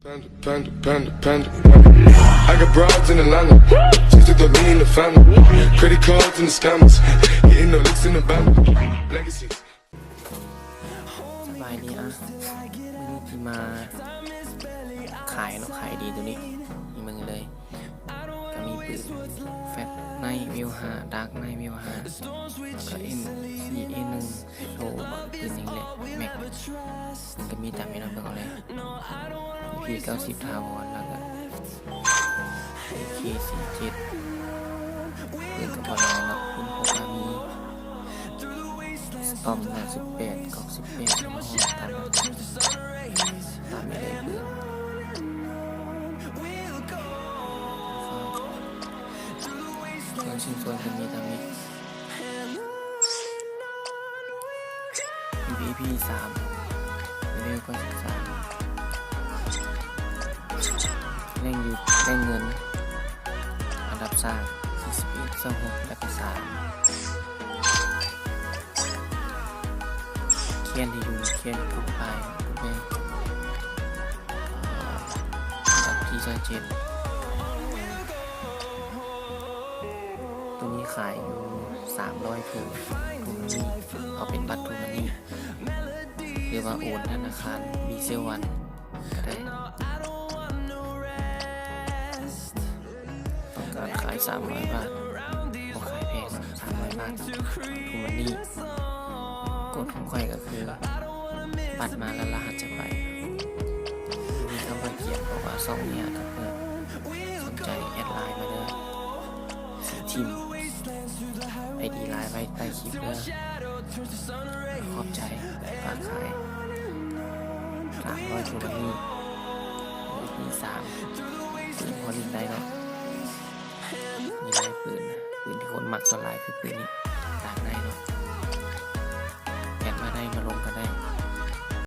Panda, panda, panda, panda. I got broads in Atlanta. Just took the lean, the family. Credit cards and the scammers. Hitting the licks in the van. Legacies. ສະບາຍດີອະ ມື້ນີ້ຊິມາຂາຍເນາະ ຂາຍດີໂຕນີ້ ມີເບິ່ງເລີຍ ກະມີປືນແຟັດໄນເວວຫ້າ ດາກໄນເວວຫ້າ ແລ້ວກະເອັມສີ່ເອໜຶ່ງ ໂຕ ປືນນີ້ແຫຼະ ແມັກ ມັນກະມີຕາມນີ້ເນາະ ເບິ່ງເອົາເລີຍ ພີເກົ້າສິບ ຖາວອນ ແລ້ວກະ ເອເຄສີ່ເຈັດ ປືນກະບໍ່ຫຼາຍເນາະ ປືນພວກກະມີ ສະຕອມ ໜ້າສິບແປດ ກອກສິບແປດ ຕາມ ຕາມນີ້ເລີຍ ເຄື່ອງຊິ້ນສ່ວນກະມີຕາມນີ້ ຢູເອພີສາມ ເລເວວເກົ້າສິບສາມ ແຫຼ່ງຢູ່ ແຫຼ່ງເງິນ ອັນດັບສາມ ສີ່ສິບເອັດ ຊາວຫົກ ແລ້ວກະສາມ ຄຽນທີ່ຢູ່ ຄຽນກຸບປາຍ ກຸບແບງ ອັນດັບທີຊາວເຈັດ ໂຕນີ້ຂາຍຢູ່ສາມຮ້ອຍ True Money ເອົາເປັນບັດ True Money ຫຼືວ່າໂອນທະນາຄານ BCEL One ກະໄດ້ ຕ້ອງການຂາຍສາມຮ້ອຍບາດ ບໍ່ຂາຍແພງ ສາມຮ້ອຍບາດ True Money ກົດຂອງຂ້ອຍກະຄື ບັດມາແລ້ວລະຫັດຈະໄປ ມີຄຳວ່າກຽມ ເພາະວ່າຊ່ອງນີ້ຫາກະເປີດ ສົນໃຈແອັດໄລນ໌ມາເດີ ຊິຖິ້ມໄອດີໄລນ໌ໄວ້ໃຕ້ຄລິບເດີ ຂອບໃຈ ຝາກຂາຍ ສາມຮ້ອຍ True Money ອີພີສາມ ປືນພໍຫຼິ້ນໄດ້ເນາະ ມີຫຼາຍປືນນະ ປືນທີ່ຄົນມັກສ່ວນຫຼາຍຄືປືນນີ້